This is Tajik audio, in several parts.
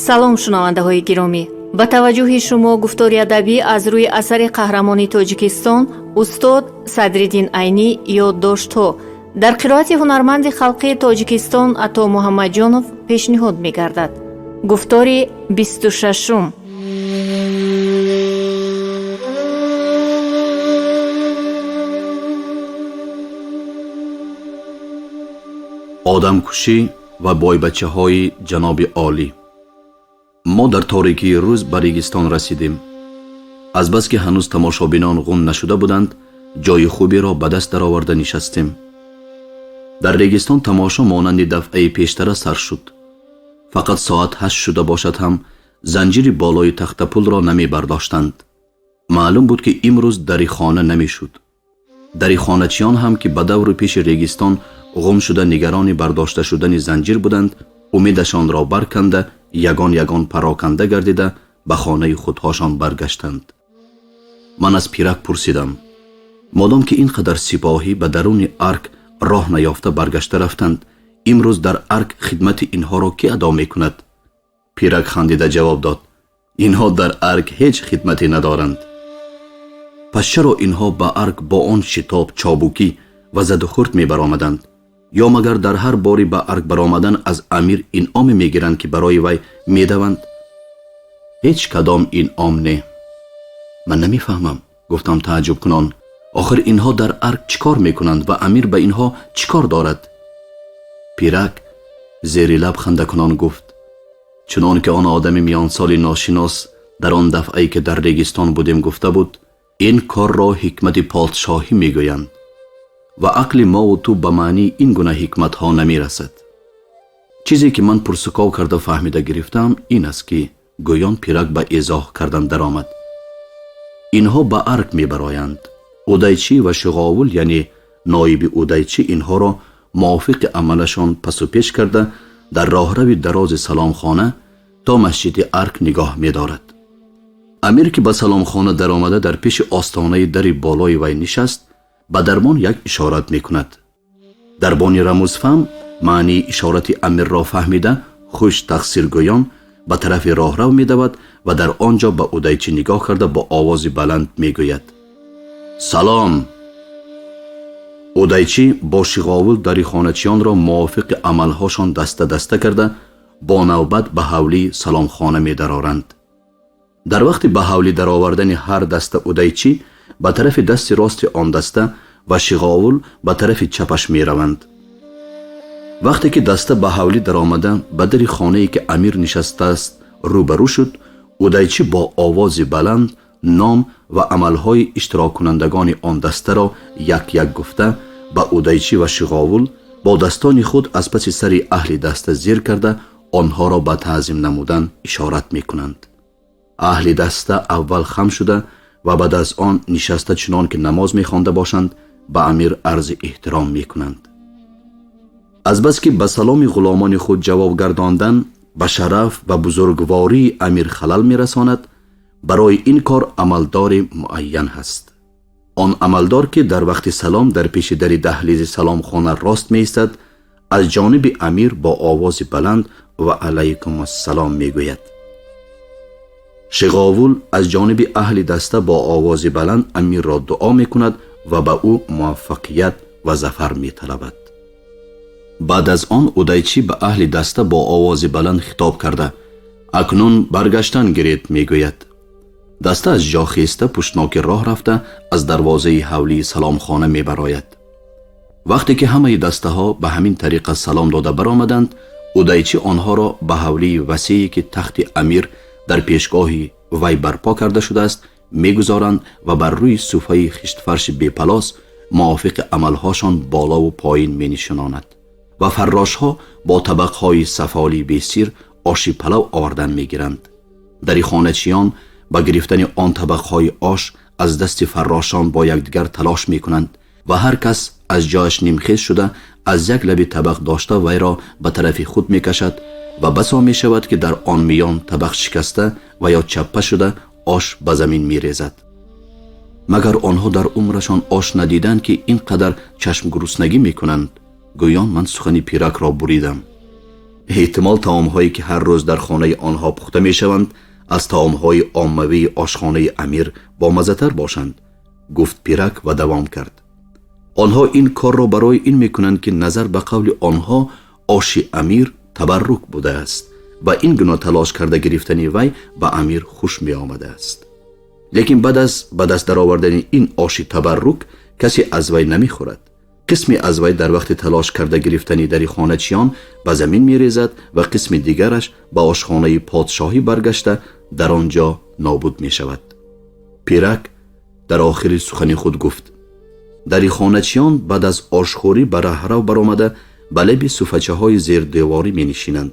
Салом, шунавандаҳои гиромӣ! Ба таваҷҷӯҳи шумо гуфтори адабӣ аз рӯи асари қаҳрамони Тоҷикистон устод Садриддин Айнӣ «Ёддоштҳо» дар қироати ҳунарманди халқии Тоҷикистон Ато Муҳаммадҷонов пешниҳод мегардад. Гуфтори 26-ум. Одамкушӣ ва бойбачаҳои ҷаноби олӣ. Мо дар торикии рӯз ба Регистон расидем. Азбаски ҳанӯз тамошобинон ғун нашуда буданд, ҷои хуберо ба даст дароварда нишастем. Дар Регистон тамошо монанди дафъаи пештара сар шуд. Фақат соат 8 шуда бошад ҳам, занҷири болои тахтапулро намебардоштанд. Маълум буд, ки имрӯз дари хона намешуд. Дари хоначиён ҳам, ки ба давру пеши Регистон ғум шуда нигарони бардошта шудани занҷир буданд, умедашонро барканда, ягон ягон пароканда гардида ба хонаи худҳошон баргаштанд. Ман аз пирак пурсидам: модом ки ин қадар сипоҳӣ ба даруни арк роҳ наёфта баргашта рафтанд, имрӯз дар арк хидмати инҳоро кӣ адо мекунад? Пирак хандида ҷавоб дод: инҳо дар арк ҳеҷ хидмате надоранд. Пас чаро инҳо ба арк бо он шитоб, чобукӣ ва задухӯрд мебаромаданд? Ё магар дар ҳар бори ба арк баромадан аз амир инъоме мегиранд, ки барои вай медаванд? Ҳеҷ кадом инъом не. Ман намефаҳмам, гуфтам тааҷҷубкунон. Охир инҳо дар арк чӣ кор мекунанд ва амир ба инҳо чӣ кор дорад? Пирак зери лаб хандакунон гуфт: чунон ки он одами миёнсоли ношинос дар он дафъае, ки дар Регистон будем, гуфта буд, ин корро ҳикмати подшоҳӣ мегӯянд ва ақли мову ту ба маънии ин гуна ҳикматҳо намерасад. Чизе ки ман пурсуков карда фаҳмида гирифтаам ин аст, ки гӯён пирак ба эзоҳ кардан даромад. Инҳо ба арк мебароянд. Удайчӣ ва Шиғовул, яъне ноиби удайчӣ, инҳоро мувофиқи амалашон пасу пеш карда дар роҳрави дарози саломхона то масҷиди арк нигоҳ медорад. Амир, ки ба саломхона даромада дар пеши остонаи дари болои вай нишаст, ба дарбон як ишорат мекунад. Дарбони рамузфаҳм маънии ишорати амирро фаҳмида, хуш тақсиргӯён ба тарафи роҳрав медавад ва дар он ҷо ба удайчӣ нигоҳ карда бо овози баланд мегӯяд: салом. Удайчӣ бо Шиғовул дарихоначиёнро мувофиқи амалҳошон даста даста карда бо навбат ба ҳавлии саломхона медароранд. Дар вақти ба ҳавлӣ даровардани ҳар даста удайчӣ ба тарафи дасти рости он даста ва Шиғовул ба тарафи чапаш мераванд. Вақте ки даста ба ҳавлӣ даромада ба дари хонае, ки амир нишастааст, рӯбарӯ шуд, удайчӣ бо овози баланд ном ва амалҳои иштироккунандагони он дастаро як як гуфта ба удайчӣ ва Шиғовул бо дастони худ аз паси сари аҳли даста зер карда онҳоро ба таъзим намудан ишорат мекунанд. Аҳли даста аввал хам шуда ва баъд аз он нишаста, чунон ки намоз мехонда бошанд, ба амир арзи эҳтиром мекунанд. Азбаски ба саломи ғуломони худ ҷавоб гардондан ба шараф ва бузургвории амир халал мерасонад, барои ин кор амалдори муайян ҳаст. Он амалдор, ки дар вақти салом дар пеши дари даҳлизи саломхона рост меистад, аз ҷониби амир бо овози баланд ва алайкум ассалом мегӯяд. Шиғовул аз ҷониби аҳли даста бо овози баланд амирро дуо мекунад ва ба ӯ муваффақият ва зафар металабад. Баъд аз он удайчӣ ба аҳли даста бо овози баланд хитоб карда: акнун баргаштан гиред, мегӯяд. Даста аз ҷо хеста, пуштноки роҳ рафта аз дарвозаи ҳавлии саломхона мебарояд. Вақте ки ҳамаи дастаҳо ба ҳамин тариқа салом дода баромаданд, удайчӣ онҳоро ба ҳавлии васее, ки тахти амир дар пешгоҳи вай барпо карда шудааст, мегузоранд ва бар рӯи суфаи хиштфарши бепалос мувофиқи амалҳошон болову поин менишинонад ва фаррошҳо бо табақҳои сафолии бесир оши палав овардан мегиранд. Дари хоначиён ба гирифтани он табақҳои ош аз дасти фаррошон бо якдигар талош мекунанд ва ҳар кас аз ҷояш нимхез шуда аз як лаби табақ дошта вайро ба тарафи худ мекашад ва басо мешавад, ки дар он миён табақ шикаста ва ё чаппа шуда ош ба замин мерезад. Магар онҳо дар умрашон ош надиданд, ки ин қадар чашмгуруснагӣ мекунанд? Гӯён ман сухани пиракро буридам. Эҳтимол таомҳое ки ҳар рӯз дар хонаи онҳо пухта мешаванд, аз таомҳои оммавии ошхонаи амир бомаззатар бошанд, гуфт Пирак ва давом кард. Онҳо ин корро барои ин мекунанд, ки назар ба қавли онҳо оши амир табаррук будааст ва ин гуна талош карда гирифтани вай ба амир хуш меомадааст. Лекин баъд аз ба даст даровардани ин оши табаррук касе аз вай намехӯрад. Қисме аз вай дар вақти талош карда гирифтани дари хоначиён ба замин мерезад ва қисми дигараш ба ошхонаи подшоҳӣ баргашта дар он ҷо нобуд мешавад. Пирак дар охири сухани худ гуфт: дари хоначиён баъд аз ошхӯрӣ ба раҳрав баромада ба лаби суфачаҳои зердеворӣ менишинанд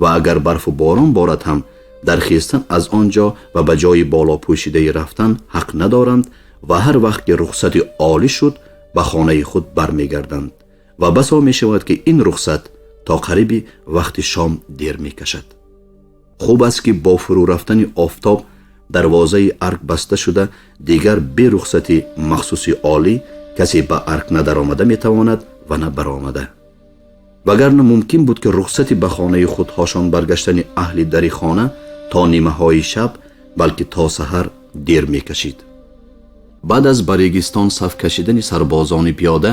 ва агар барфу борон борад ҳам дар хестан аз он ҷо ва ба ҷои болопӯшидаи рафтан ҳақ надоранд ва ҳар вақт ки рухсати олӣ шуд, ба хонаи худ бармегарданд ва басо мешавад, ки ин рухсат то қариби вақти шом дер мекашад. Хуб аст, ки бо фурӯ рафтани офтоб дарвозаи арк баста шуда, дигар бе рухсати махсуси олӣ касе ба арк на даромада метавонад ва на баромада. Вагарна мумкин буд, ки рухсати ба хонаи худҳошон баргаштани аҳли дари хона то нимаҳои шаб, балки то саҳар дер мекашид. Баъд аз ба регистон саф кашидани сарбозони пиёда,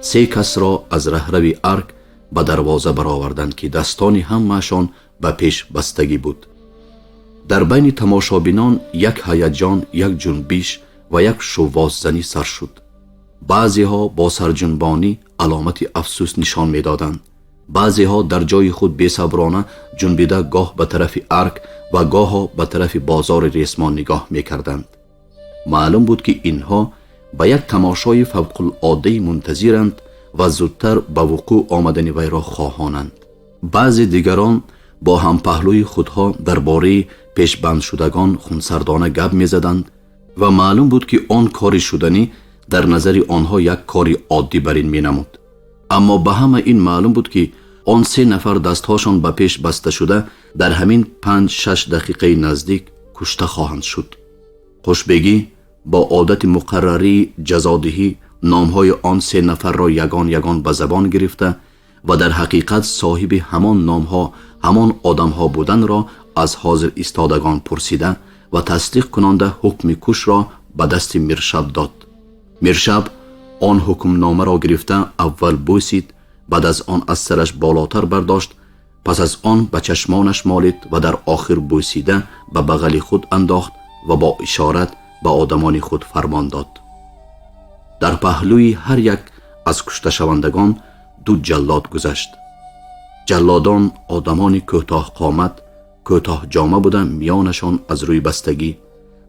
се касро аз раҳрави арк ба дарвоза бароварданд, ки дастони ҳамаашон ба пеш бастагӣ буд. Дар байни тамошобинон як ҳаяҷон, як ҷунбиш ва як шуввоззанӣ сар шуд. Баъзеҳо бо сарҷунбонӣ аломати афсӯс нишон медоданд, баъзеҳо дар ҷои худ бесаброна ҷунбида гоҳ ба тарафи арк ва гоҳо ба тарафи бозори ресмон нигоҳ мекарданд. Маълум буд, ки инҳо ба як тамошои фавқулоддаи мунтазиранд ва зудтар ба вуқӯъ омадани вайро хоҳонанд. Баъзе дигарон бо ҳампаҳлӯи худҳо дар бораи пешбандшудагон хунсардона гап мезаданд ва маълум буд, ки он кори шуданӣ дар назари онҳо як кори оддӣ бар ин менамуд. Аммо ба ҳама ин маълум буд, ки он се нафар дастҳошон ба пеш баста шуда дар ҳамин 5-6 дақиқаи наздик кушта хоҳанд шуд. Хушбегӣ бо одати муқаррарии ҷазодиҳӣ номҳои он се нафарро ягон ягон ба забон гирифта ва дар ҳақиқат соҳиби ҳамон номҳо ҳамон одамҳо буданро аз ҳозир истодагон пурсида ва тасдиқ кунонда ҳукми кушро ба дасти Миршаб дод. Миршаб он ҳукмномаро гирифта аввал бӯсид, баъд аз он аз сараш болотар бардошт, пас аз он ба чашмонаш молид ва дар охир бӯсида ба бағали худ андохт ва бо ишорат ба одамони худ фармон дод. Дар паҳлӯи ҳар як аз кушташавандагон ду ҷаллод гузашт. Ҷаллодон одамони кӯтоҳқомат, кӯтоҳҷома буда, миёнашон аз рӯи бастагӣ,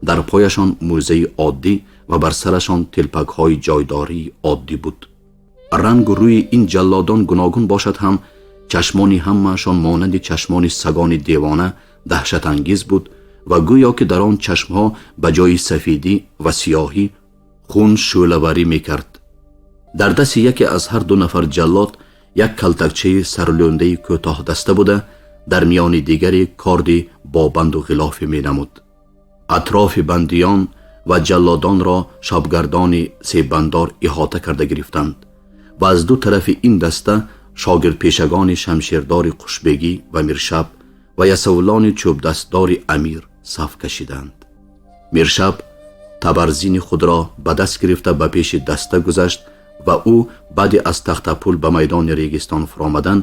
дар пояшон мӯзаи оддӣ ва бар сарашон телпакҳои ҷойдории оддӣ буд. Рангу рӯи ин ҷаллодон гуногун бошад ҳам, чашмони ҳамаашон монанди чашмони сагони девона даҳшатангез буд ва гӯё ки дар он чашмҳо ба ҷои сафедӣ ва сиёҳӣ хун шӯълаварӣ мекард. Дар дасти яке аз ҳар ду нафар ҷаллод як калтакчаи сарлӯндаи кӯтоҳдаста буда, дар миёни дигаре корди бо банду ғилофе менамуд. Атрофи бандиён ва ҷаллодонро шабгардони себандор иҳота карда гирифтанд ва аз ду тарафи ин даста шогирдпешагони шамшердори Қушбегӣ ва Миршаб ва ясовулони чӯбдастдори амир саф кашиданд. Миршаб табарзини худро ба даст гирифта ба пеши даста гузашт ва ӯ баъди аз Тахтапул ба майдони регистон фуромадан,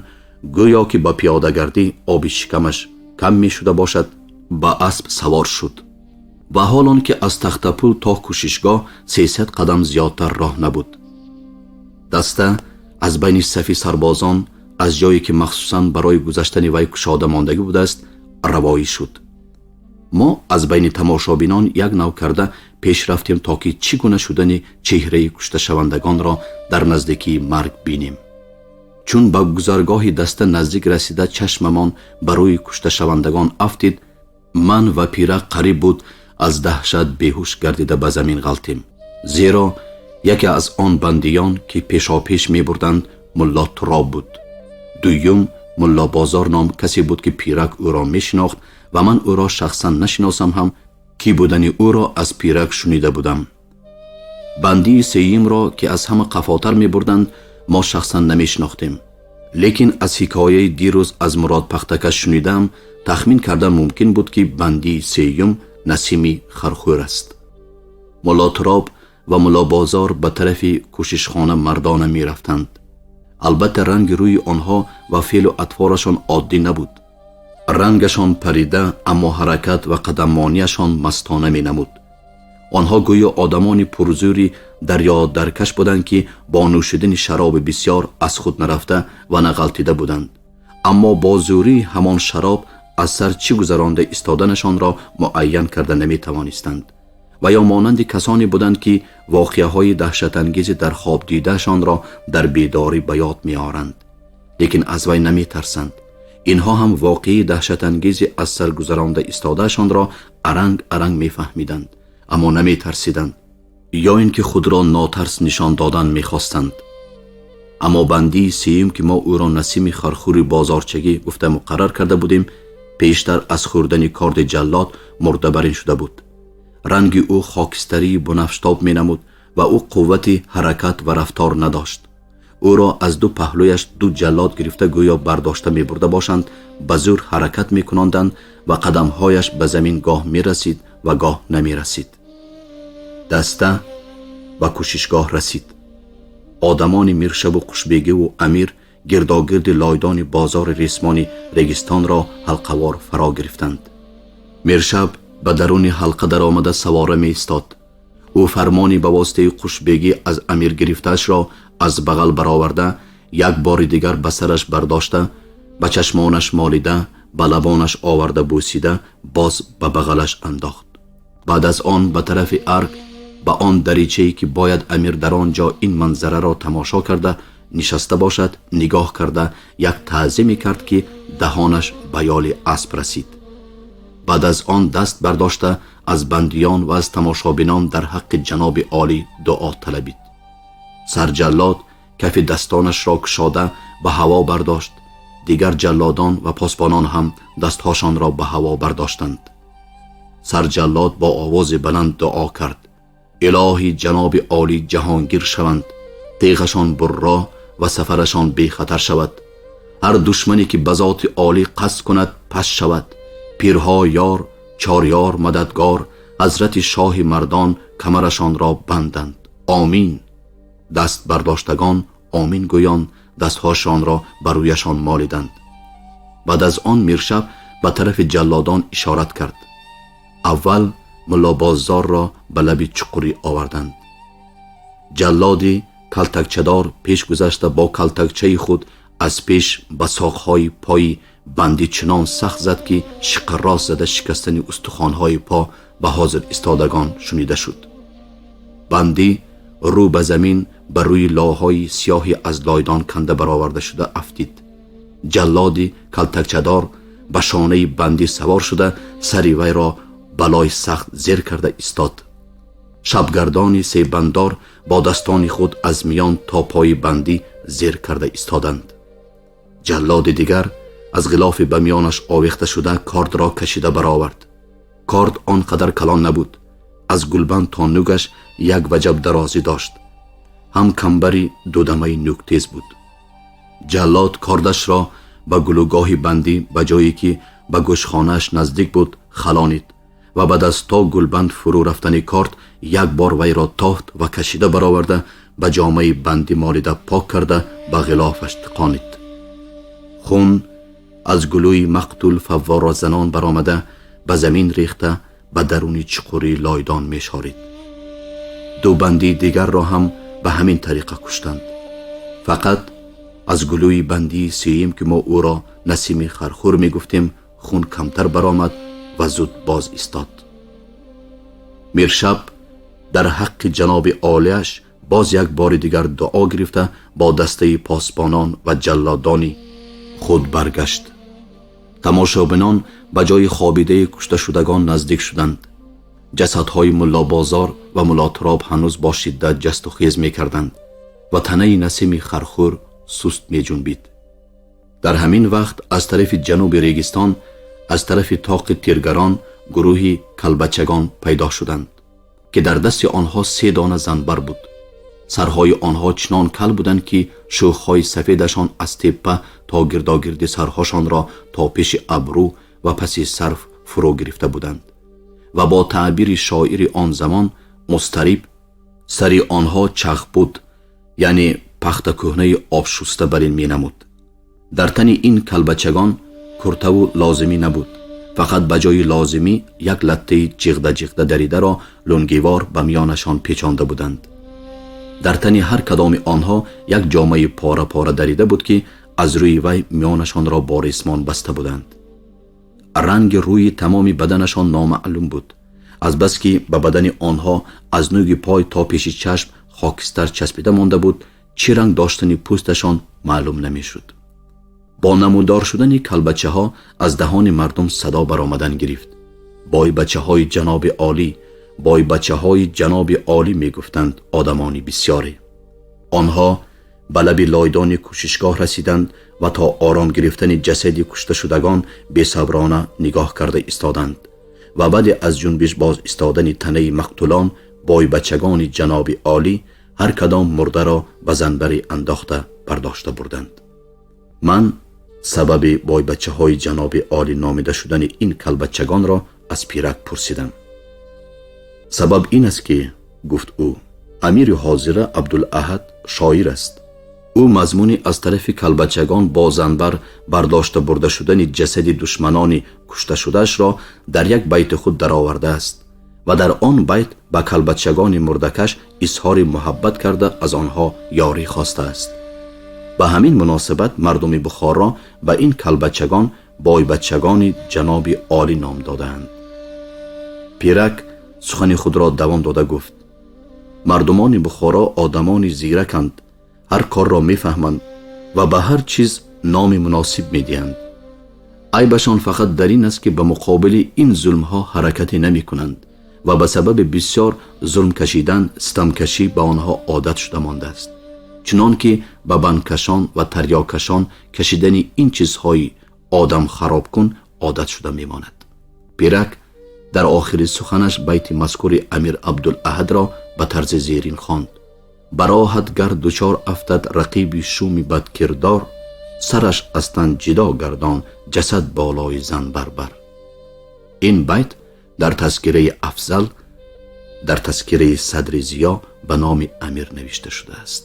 гӯё ки ба пиёдагардӣ оби шикамаш кам мешуда бошад, ба асп савор шуд. Ва ҳол он ки аз Тахтапул то кӯшишгоҳ 300 қадам зиёдтар роҳ набуд. Даста аз байни сафи сарбозон, аз ҷое ки махсусан барои гузаштани вай кушода мондагӣ будааст, равоӣ шуд. Мо аз байни тамошобинон як нав карда пеш рафтем, то ки чӣ гуна шудани чеҳраи кушташавандагонро дар наздикии марг бинем. Чун ба гузаргоҳи даста наздик расида чашмамон ба рӯи кушташавандагон афтид, ман ва Пирак қариб буд аз даҳшат беҳуш гардида ба замин ғалтем, зеро яке аз он бандиён, ки пешопеш мебурданд, Мулло Туроб буд. Дуюм Мулло Бозор ном касе буд, ки Пирак ӯро мешинохт ва ман ӯро шахсан нашиносам ҳам, кӣ будани ӯро аз Пирак шунида будам. Бандии сеюмро, ки аз ҳама қафотар мебурданд, мо шахсан намешинохтем. Лекин аз ҳикояи дирӯз аз Мурод Пахтакаш шунидаам, тахмин кардан мумкин буд, ки бандии сеюм Насими Хархӯр аст. Мулло Туроб ва Муллобозор ба тарафи кӯшишхона мардона мерафтанд. Албатта, ранги рӯи онҳо ва феълу атворашон оддӣ набуд. Рангашон парида, аммо ҳаракат ва қадаммонияшон мастона менамуд. Онҳо гӯё одамони пурзӯри дарёдаркаш буданд, ки бо нӯшидани шароби бисьёр аз худ нарафта ва нағалтида буданд, аммо бо зӯрии ҳамон шароб аз сар чӣ гузаронда истоданашонро муайян карда наметавонистанд ва ё монанди касоне буданд, ки воқеаҳои даҳшатангези дар хоб дидаашонро дар бедорӣ ба ёд меоранд, лекин аз вай наметарсанд. Инҳо ҳам воқеаи даҳшатангези аз сар гузаронда истодаашонро аранг аранг мефаҳмиданд, аммо наметарсиданд ё ин ки худро нотарс нишон додан мехостанд. Аммо бандии сеюм, ки мо ӯро Насими Хархӯри бозорчагӣ гуфта муқаррар карда будем, пештар аз хӯрдани корди ҷаллод мурдабарин шуда буд. Ранги ӯ хокистарии бунафштоб менамуд ва ӯ қуввати ҳаракат ва рафтор надошт. Ӯро аз ду паҳлӯяш ду ҷаллод гирифта, гӯё бардошта мебурда бошанд, ба зӯр ҳаракат мекунонданд ва қадамҳояш ба замин гоҳ мерасид ва гоҳ намерасид. Даста ба кӯшишгоҳ расид. Одамони Миршабу Қушбегиву амир гирдогирди лойдони бозори ресмони Регистонро ҳалқавор фаро гирифтанд. Миршаб ба даруни ҳалқа даромада савора меистод. Ӯ фармони ба воситаи Қушбегӣ аз амир гирифтаашро аз бағал бароварда, як бори дигар ба сараш бардошта, ба чашмонаш молида, ба лабонаш оварда бӯсида, боз ба бағалаш андохт. Баъд аз он ба тарафи арг, ба он даричае, ки бояд амир дар он ҷо ин манзараро тамошо карда нишаста бошад, нигоҳ карда, як таъзиме кард, ки даҳонаш ба ёли асп расид. Баъд аз он даст бардошта, аз бандиён ва аз тамошобинон дар ҳаққи ҷаноби олӣ дуо талабид. Сарҷаллод кафи дастонашро кушода ба ҳаво бардошт. Дигар ҷаллодон ва посбонон ҳам дастҳошонро ба ҳаво бардоштанд. Сарҷаллод бо овози баланд дуо кард: «Илоҳӣ, ҷаноби олӣ ҷаҳонгир шаванд, теғашон бурро ва сафарашон бехатар шавад. Ҳар душмане ки ба зоти олӣ қасд кунад, паст шавад. Пирҳо ёр, чорёр мададгор, ҳазрати шоҳи мардон камарашонро банданд. Омин». Даст бардоштагон омин гӯён дастҳошонро ба рӯяшон молиданд. Баъд аз он Миршаб ба тарафи ҷаллодон ишорат кард. Аввал Муллобозорро ба лаби чуқурӣ оварданд. Ҷаллоди калтакчадор пеш гузашта, бо калтакчаи худ аз пеш ба соқҳои пои бандӣ чунон сахт зад, ки шиқаррос зада шикастани устухонҳои по ба ҳозир истодагон шунида шуд. Бандӣ рӯ ба замин ба рӯи лоҳҳои сиёҳи аз лойдон канда бароварда шуда афтид. Ҷаллоди калтакчадор ба шонаи бандӣ савор шуда, сари вайро балои сахт зер карда истод. Шабгардони себандор бо дастони худ аз миён то пои бандӣ зер карда истоданд. Ҷаллоди дигар аз ғилофи ба миёнаш овехта шуда кордро кашида баровард. Корд он қадар калон набуд, аз гулбанд то нӯгаш як ваҷаб дарозӣ дошт, ҳам камбари дудамаи нӯктез буд. Ҷаллод кордашро ба гулӯгоҳи бандӣ, ба ҷое ки ба гӯшхонааш наздик буд, халонид ва баъд аз то гулбанд фурӯ рафтани корд як бор вайро тофт ва кашида бароварда, ба ҷомаи бандӣ молида, пок карда, ба ғилофаш тиқонид. Хун аз гулӯи мақтул фавворазанон баромада, ба замин рехта, ба даруни чуқури лойдон мешорид. Ду бандии дигарро ҳам ба ҳамин тариқа куштанд. Фақат аз гулӯи бандии сеюм, ки мо ӯро Насими Хархӯр мегуфтем, хун камтар баромад ва зуд боз истод. Миршаб дар ҳаққи ҷаноби олияш боз як бори дигар дуо гирифта, бо дастаи посбонон ва ҷаллодони худ баргашт. Тамошобинон ба ҷои хобидаи кушташудагон наздик шуданд. Ҷасадҳои Муллобозор ва Муллотуроб ҳанӯз бо шиддат ҷасту хез мекарданд ва танаи Насими Хархӯр суст меҷунбид. Дар ҳамин вақт аз тарафи ҷануби Регистон, аз тарафи тоқи Тиргарон, гурӯҳи калбачагон пайдо шуданд, ки дар дасти онҳо се дона занбар буд. Сарҳои онҳо чунон кал буданд, ки шӯхҳои сафедашон аз теппа то гирдогирди сарҳошонро то пеши абрӯ ва паси сарф фурӯ гирифта буданд ва бо таъбири шоири он замон мустариб сари онҳо чағ буд, яъне пахтакӯҳнаи обшуста бар ин менамуд. Дар тани ин калбачагон куртаву лозимӣ набуд. Фақат ба ҷои лозимӣ як латтаи ҷиғда-ҷиғда даридаро лунгивор ба миёнашон печонда буданд. Дар тани ҳар кадоми онҳо як ҷомаи пора-пора дарида буд, ки аз рӯи вай миёнашонро бо ресмон баста буданд. Ранги рӯи тамоми баданашон номаълум буд. Азбаски ба бадани онҳо аз нӯги пой то пеши чашм хокистар часпида монда буд, чӣ ранг доштани пӯсташон маълум намешуд. Бо намудор шудани калбачаҳо аз даҳони мардум садо баромадан гирифт. Бойбачаҳои ҷаноби олӣ, бойбачаҳои ҷаноби олӣ мегуфтанд одамони бисёре. Онҳо ба лаби лойдони кӯшишгоҳ расиданд ва то ором гирифтани ҷасади кушташудагон бесаброна нигоҳ карда истоданд ва баъде аз ҷунбиш боз истодани танаи мақтулон бойбачагони ҷаноби олӣ ҳар кадом мурдаро ба занбаре андохта бардошта бурданд. Ман сабаби бойбачаҳои ҷаноби олӣ номида шудани ин калбачагонро аз пирак пурсидам. Сабаб ин аст, ки гуфт ӯ, амири ҳозира Абдулаҳад шоир аст. Ӯ мазмуни аз тарафи калбачагон бо занбар бардошта бурда шудани ҷасади душманони кушташудаашро дар як байти худ даровардааст ва дар он байт ба калбачагони мурдакаш изҳори муҳаббат карда аз онҳо ёрӣ хостааст. Ба ҳамин муносибат мардуми Бухоро ба ин калбачагон бойбачагони ҷаноби олӣ ном додаанд. Пирак сухани худро давом дода гуфт: мардумони Бухоро одамони зираканд, ҳар корро мефаҳманд ва ба ҳар чиз номи муносиб медиҳанд. Айбашон фақат дар ин аст, ки ба муқобили ин зулмҳо ҳаракате намекунанд ва ба сабаби бисёр зулм кашидан ситамкашӣ ба онҳо одат шуда мондааст. Чунон ки ба бандкашон ва тарёкашон кашидани ин чизҳои одамхаробкун одат шуда мемонад. Пирак дар охири суханаш байти мазкури амир Абдулаҳадро ба тарзи зерин хонд: бароҳат гар дучор афтад рақиби шуми бадкирдор, сараш аз тан ҷидо гардон ҷасад болои зан барбар. Ин байт дар тазкираи Афзал, дар тазкираи Садри Зиё ба номи амир навишта шудааст.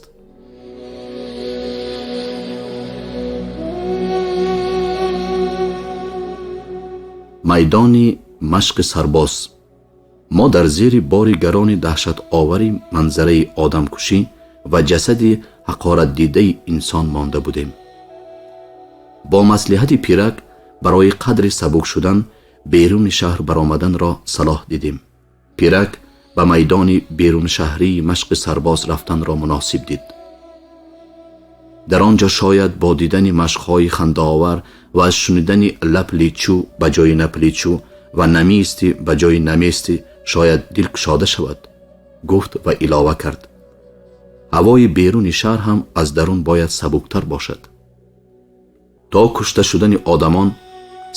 Майдони машқи сарбоз. Мо дар зери бори гарони даҳшатовари манзараи одамкушӣ ва ҷасади ҳақоратдидаи инсон монда будем. Бо маслиҳати пирак барои қадри сабук шудан беруни шаҳр баромаданро салоҳ дидем. Пирак ба майдони беруншаҳрии машқи сарбоз рафтанро муносиб дид. Дар он ҷо шояд бо дидани машқҳои хандаовар ва аз шунидани лапличӯ ба ҷои напличӯ ва намеисти ба ҷои намести шояд дил кушода шавад, гуфт ва илова кард: ҳавои беруни шаҳр ҳам аз дарун бояд сабуктар бошад. То кушта шудани одамон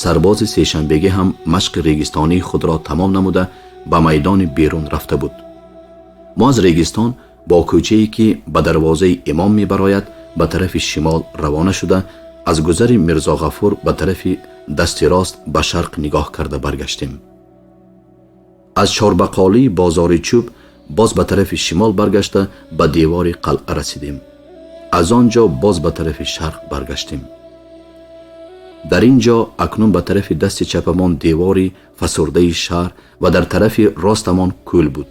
сарбози сешанбегӣ ҳам машқи регистонии худро тамом намуда ба майдони берун рафта буд. Мо аз регистон бо кӯчае, ки ба дарвозаи имом мебарояд, ба тарафи шимол равона шуда аз гузари Мирзоғафур ба тарафи дасти рост ба шарқ нигоҳ карда баргаштем. Аз чорбақолии бозори чӯб боз ба тарафи шимол баргашта ба девори қалъа расидем. Аз он ҷо боз ба тарафи шарқ баргаштем. Дар ин ҷо акнун ба тарафи дасти чапамон девори фасурдаи шаҳр ва дар тарафи ростамон кӯл буд.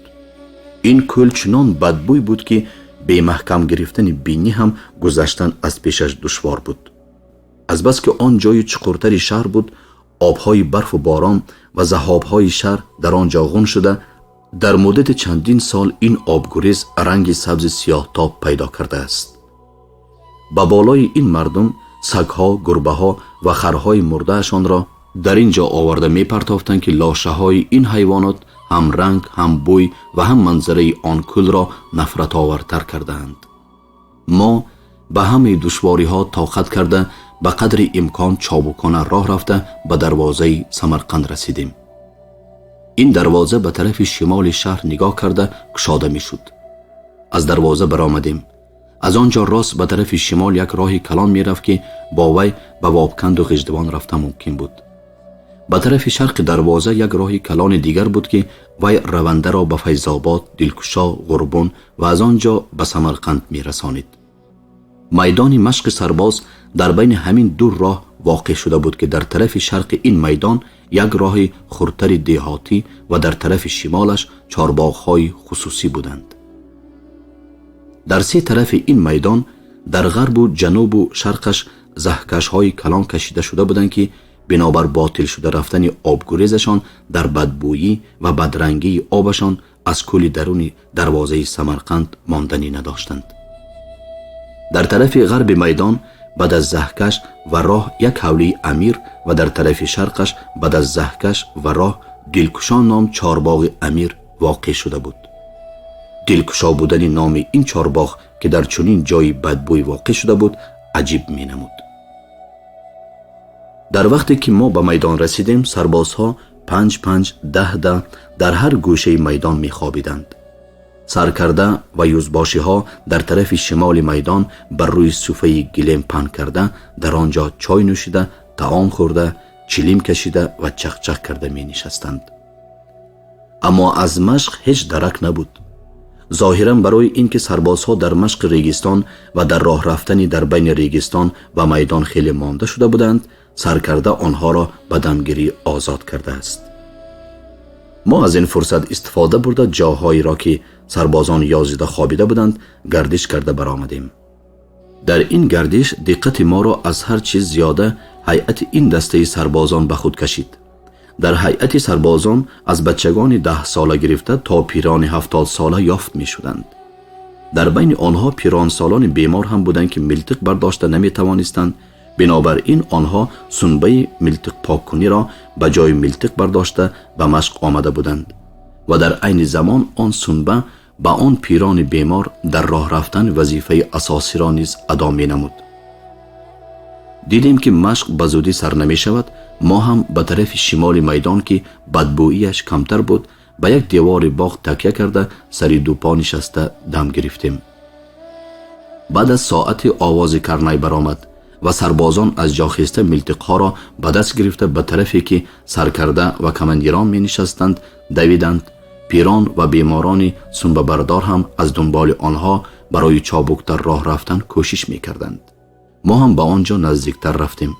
Ин кӯл чунон бадбӯй буд, ки бемаҳкам гирифтани бинӣ ҳам гузаштан аз пешаш душвор буд. Азбаски он ҷои чуқуртари шаҳр буд, обҳои барфу борон ва заҳобҳои шаҳр дар он ҷо ғун шуда, дар муддати чандин сол ин обгурез ранги сабзи сиёҳтоб пайдо кардааст. Ба болои ин мардум сагҳо, гурбаҳо ва харҳои мурдаашонро дар ин ҷо оварда мепартофтанд, ки лошаҳои ин ҳайвонот ҳам ранг, ҳам бӯй ва ҳам манзараи он кӯлро нафратовартар кардаанд. Мо ба ҳамаи душвориҳо тоқат карда ба қадри имкон чобукона роҳ рафта ба дарвозаи Самарқанд расидем. Ин дарвоза ба тарафи шимоли шаҳр нигоҳ карда кушода мешуд. Аз дарвоза баромадем. Аз он ҷо рост ба тарафи шимол як роҳи калон мерафт, ки бо вай ба Вобканду Ғиждувон рафта мумкин буд. Ба тарафи шарқи дарвоза як роҳи калони дигар буд, ки вай равандаро ба Файзобод, Дилкушо, Ғурбун ва аз он ҷо ба Самарқанд мерасонид. Майдони машқи сарбоз дар байни ҳамин ду роҳ воқеъ шуда буд, ки дар тарафи шарқи ин майдон як роҳи хурдтари деҳотӣ ва дар тарафи шимолаш чорбоғҳои хусусӣ буданд. Дар се тарафи ин майдон, дар ғарбу ҷанубу шарқаш, заҳкашҳои калон кашида шуда буданд, ки бинобар ботил шуда рафтани обгурезашон дар бадбӯйӣ ва бадрангии обашон аз кӯли даруни дарвозаи Самарқанд монданӣ надоштанд. Дар тарафи ғарби майдон баъд аз заҳкаш ва роҳ як ҳавлии амир ва дар тарафи шарқаш баъд аз заҳкаш ва роҳ Дилкушо ном чорбоғи амир воқеъ шуда буд. Дилкушо будани номи ин чорбоғ, ки дар чунин ҷои бадбӯй воқеъ шуда буд, аҷиб менамуд. Дар вақте ки мо ба майдон расидем, сарбозҳо панҷ панҷ, 10 10 дар ҳар гӯшаи майдон мехобиданд. Саркарда ва юзбошиҳо дар тарафи шимоли майдон бар рӯи суфаи гилем паҳн карда, дар он ҷо чой нӯшида, таом хӯрда, чилим кашида ва чақчақ карда менишастанд. Аммо аз машқ ҳеҷ дарак набуд. Зоҳиран, барои ин ки сарбозҳо дар машқи регистон ва дар роҳ рафтани дар байни регистон ва майдон хеле монда шуда буданд, саркарда онҳоро ба дамгирӣ озод кардааст. Мо аз ин фурсат истифода бурда, ҷоҳоеро, ки сарбозон ёзида хобида буданд, гардиш карда баромадем. Дар ин гардиш диққати моро аз ҳар чиз зиёда ҳайати ин дастаи сарбозон ба худ кашид. Дар ҳайати сарбозон аз бачагони 10сола гирифта то пирони 70сола ёфт мешуданд. Дар байни онҳо пиронсолони бемор ҳам буданд, ки милтиқ бардошта наметавонистанд. Бинобар ин онҳо сунбаи милтиқпоккуниро ба ҷои милтиқ бардошта ба машқ омада буданд ва дар айни замон он сунба ба он пирони бемор дар роҳ рафтан вазифаи асосиро низ адо менамуд. Дидем, ки машқ ба зудӣ сар намешавад. Мо ҳам ба тарафи шимоли майдон, ки бадбӯияш камтар буд, ба як девори боғ такя карда, сари дупо нишаста дам гирифтем. Баъд аз соати овози карнай баромад ва сарбозон аз ҷо хеста, милтиқҳоро ба даст гирифта, ба тарафе ки саркарда ва командирон менишастанд, давиданд. Пирон ва беморони сунбабардор ҳам аз дунболи онҳо барои чобуктар роҳ рафтан кӯшиш мекарданд. Мо ҳам ба он ҷо наздиктар рафтем.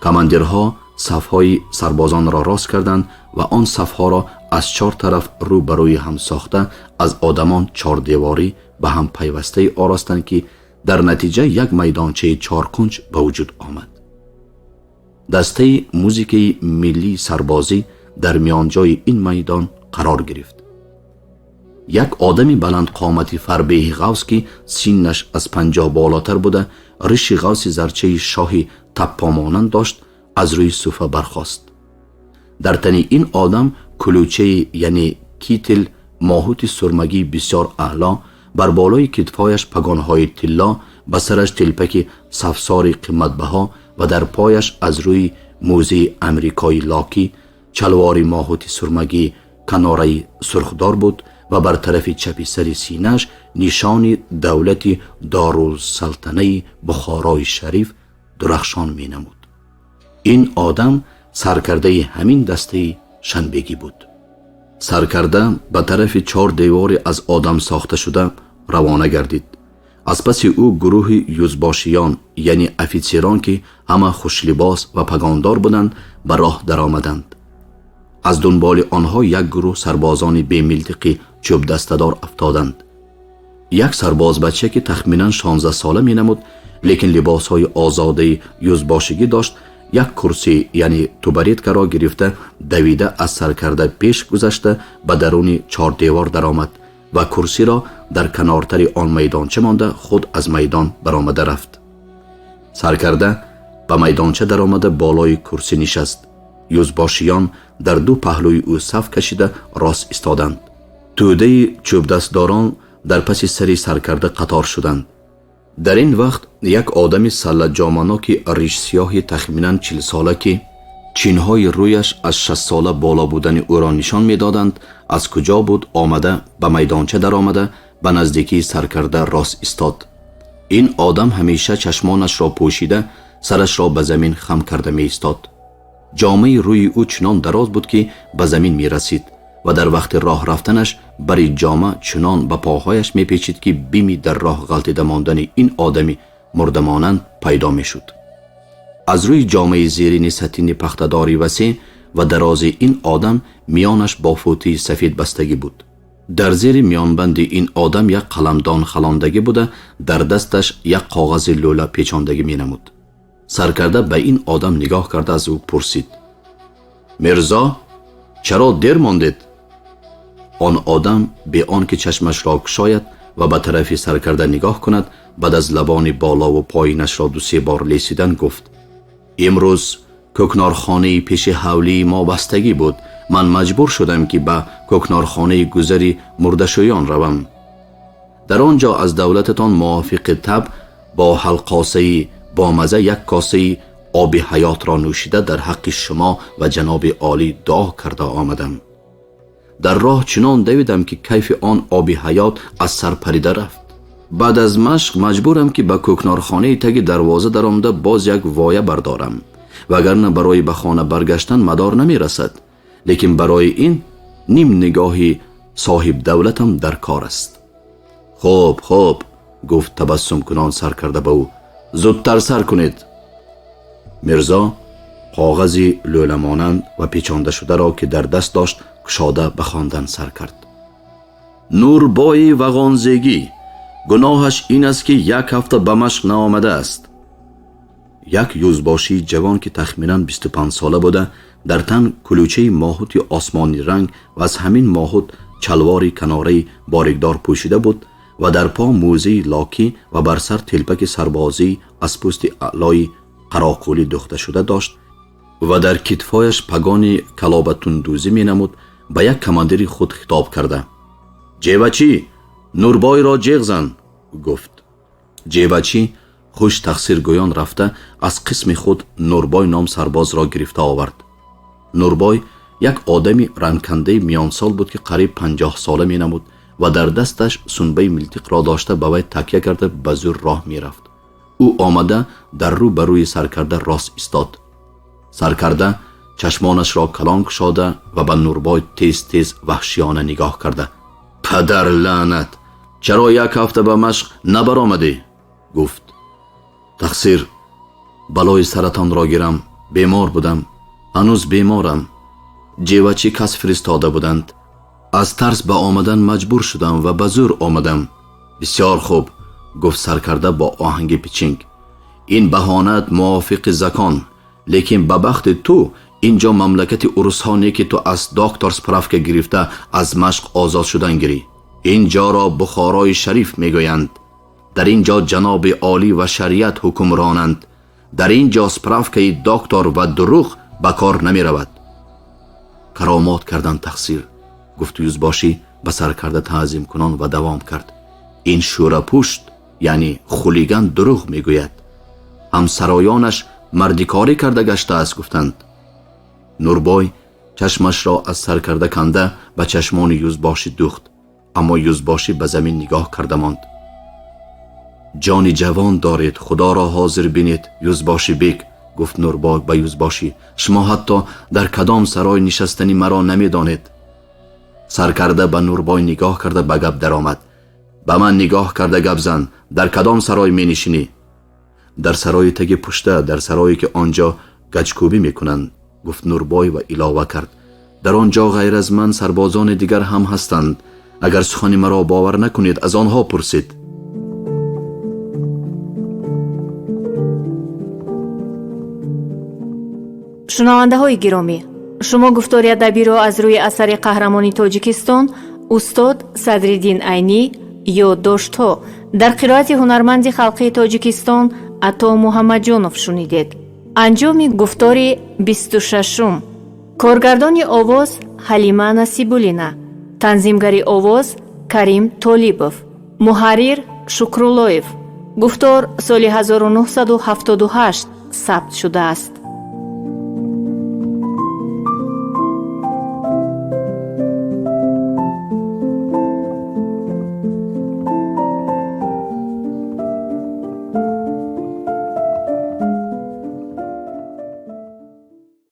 Командирҳо сафҳои сарбозонро рост карданд ва он сафҳоро аз чор тараф рӯ ба рӯи ҳам сохта, аз одамон чордеворӣ ба ҳам пайвастае оростанд, ки дар натиҷа як майдончаи чоркунҷ ба вуҷуд омад. Дастаи музикаи миллии сарбозӣ дар миёнҷои ин майдон қарор гирифт. Як одами баландқомати фарбеҳи ғавс, ки синнаш аз 50 болотар буда, риши ғавси зарчаи шоҳи таппомонанд дошт, аз рӯи суфа бархост. Дар тани ин одам кулучаи, яъне кител, моҳути сурмагии бисёр аъло, бар болои китфояш пагонҳои тилло, ба сараш телпаки сафсори қиматбаҳо ва дар пояш аз рӯи мӯзаи амрикои локӣ чалвори моҳути сурмагӣ канораи сурхдор буд ва бар тарафи чапи сари синааш нишони давлати Дорулсалтанаи Бухорои Шариф дурахшон менамуд. Ин одам саркардаи ҳамин дастаи шанбегӣ буд. Саркарда ба тарафи чор девори аз одам сохта шуда равона гардид. Аз паси ӯ гурӯҳи юзбошиён, яъне офитсерон, ки ҳама хушлибос ва пагондор буданд, ба роҳ даромаданд. Аз дунболи онҳо як гурӯҳ сарбозони бемилтиқи чӯбдастадор афтоданд. Як сарбозбача, ки тахминан 16сола менамуд, лекин либосҳои озодаи юзбошигӣ дошт, як курсӣ, яъне тубареткаро гирифта, давида аз саркарда пеш гузашта, ба даруни чордевор даромад ва курсиро дар канортари он майдонча монда, худ аз майдон баромада рафт. Саркарда ба майдонча даромада, болои курсӣ нишаст. Юзбошиён дар ду паҳлӯи ӯ саф кашида рост истоданд. Тӯдаи чӯбдастдорон дар паси сари саркарда қатор шуданд. Дар ин вақт як одами саллаҷоманоки ришсиёҳи тахминан 40сола, ки чинҳои рӯяш аз 60сола боло будани ӯро нишон медоданд, аз куҷо буд омада, ба майдонча даромада. Ба наздикии саркарда рост истод. Ин одам ҳамеша чашмонашро пӯшида, сарашро ба замин хам карда меистод. Ҷомаи рӯи ӯ чунон дароз буд, ки ба замин мерасид ва дар вақти роҳ рафтанаш бари ҷома чунон ба поҳояш мепечид, ки бими дар роҳ ғалтида мондани ин одами мурдамонанд пайдо мешуд. Аз рӯи ҷомаи зерини сатини пахтадори васеъ ва дарози ин одам миёнаш бо футии сафед бастагӣ буд. Дар зери миёнбанди ин одам як қаламдон халондагӣ буда, дар дасташ як коғази лӯла печондагӣ менамуд. Саркарда ба ин одам нигоҳ карда, аз ӯ пурсид: «Мирзо, чаро дер мондед?» Он одам бе он ки чашмашро кушояд ва ба тарафи саркарда нигоҳ кунад, баъд аз лабони болову поинашро ду-се бор лесидан гуфт: «Имрӯз кӯкнорхонаи пеши ҳавлии мо бастагӣ буд. Ман маҷбур шудам, ки ба кӯкнорхонаи гузари мурдашӯён равам. Дар он ҷо аз давлататон мувофиқи таб бо ҳалқосаи бомаза як косаи оби ҳаётро нӯшида, дар ҳаққи шумо ва ҷаноби олӣ дуо карда омадам. Дар роҳ чунон давидам, ки кайфи он оби ҳаёт аз сар парида рафт. Баъд аз машқ маҷбурам, ки ба кӯкнорхонаи таги дарвоза даромада, боз як воя бардорам, вагарна барои ба хона баргаштан мадор намерасад. Лекин барои ин ним нигоҳи соҳибдавлатам дар кор аст». «Хуб, хуб», гуфт табассумкунон саркарда ба ӯ, «зудтар сар кунед». Мирзо коғази лӯламонанд ва печондашударо, ки дар даст дошт, кушода, ба хондан сар кард: «Нурбои вағонзегӣ гуноҳаш ин аст, ки як ҳафта ба машқ наомадааст». Як юзбошии ҷавон, ки тахминан 25 сола буда, дар тан кулучаи моҳути осмонӣ ранг ва аз ҳамин моҳут чалвори канораи борикдор пӯшида буд ва дар по мӯзаи локӣ ва бар сар телпаки сарбозӣ аз пӯсти аълои қароқулӣ духта шуда дошт ва дар китфояш пагони калобатундӯзӣ менамуд, ба як командири худ хитоб карда: «Ҷевачӣ, Нурбойро ҷеғ зан», гуфт. Ҷевачӣ хуш тақсиргӯён рафта, аз қисми худ Нурбой ном сарбозро гирифта овард. Нурбой як одами рангкандаи миёнсол буд, ки қариб 50 сола менамуд ва дар дасташ сунбаи милтиқро дошта, ба вай такя карда, ба зӯр роҳ мерафт. Ӯ омада, дар рӯ ба рӯи саркарда рост истод. Саркарда чашмонашро калон кушода ва ба Нурбой тез тез ваҳшиёна нигоҳ карда: «Падар лаънат, чаро як ҳафта ба машқ набаромадӣ?» гуфт. «Тақсир, балои саратонро гирам, бемор будам, ҳанӯз беморам. Ҷевачӣ кас фиристода буданд, аз тарс ба омадан маҷбур шудам ва ба зӯр омадам». «Бисёр хуб», гуфт саркарда бо оҳанги пичинг, «ин баҳонаат мувофиқи закон, лекин ба бахти ту ин ҷо мамлакати урусҳо не, ки ту аз доктор справка гирифта, аз машқ озод шудан гирӣ. Ин ҷоро Бухорои Шариф мегӯянд. Дар ин ҷо ҷаноби олӣ ва шариат ҳукмронанд. Дар ин ҷо справкаи доктор ва дурӯғ ба кор намеравад». «Каромот кардан, тақсир», гуфт юзбошӣ ба саркарда таъзимкунон ва давом кард: «Ин шӯрапушт, яъне хулиган, дурӯғ мегӯяд. Ҳамсароёнаш мардикорӣ карда гаштааст, гуфтанд». Нурбой чашмашро аз саркарда канда, ба чашмони юзбошӣ духт, аммо юзбошӣ ба замин нигоҳ карда монд. «Ҷони ҷавон доред, худоро ҳозир бинед, юзбоши бек», гуфт Нурбой ба юзбошӣ, «шумо ҳатто дар кадом сарой нишастани маро намедонед». Саркарда ба Нурбой нигоҳ карда, ба гап даромад: «Ба ман нигоҳ карда гап зан, дар кадом сарой менишинӣ?» «Дар сарои таги пушта, дар сарое ки он ҷо гаҷкӯбӣ мекунанд», гуфт Нурбой ва илова кард: «Дар он ҷо ғайр аз ман сарбозони дигар ҳам ҳастанд. Агар сухани маро бовар накунед, аз онҳо пурсед». Шунавандаҳои гиромӣ, шумо гуфтори адабиро аз рӯи асари қаҳрамони Тоҷикистон устод Садриддин Айнӣ «Ёддоштҳо» дар қироати ҳунарманди халқии Тоҷикистон Ато Муҳаммадҷонов шунидед. Анҷоми гуфтори 26-ум. Коргардони овоз Ҳалима Насибуллина, танзимгари овоз Карим Толибов, муҳаррир Шукруллоев. Гуфтор соли 1978 сабт шудааст.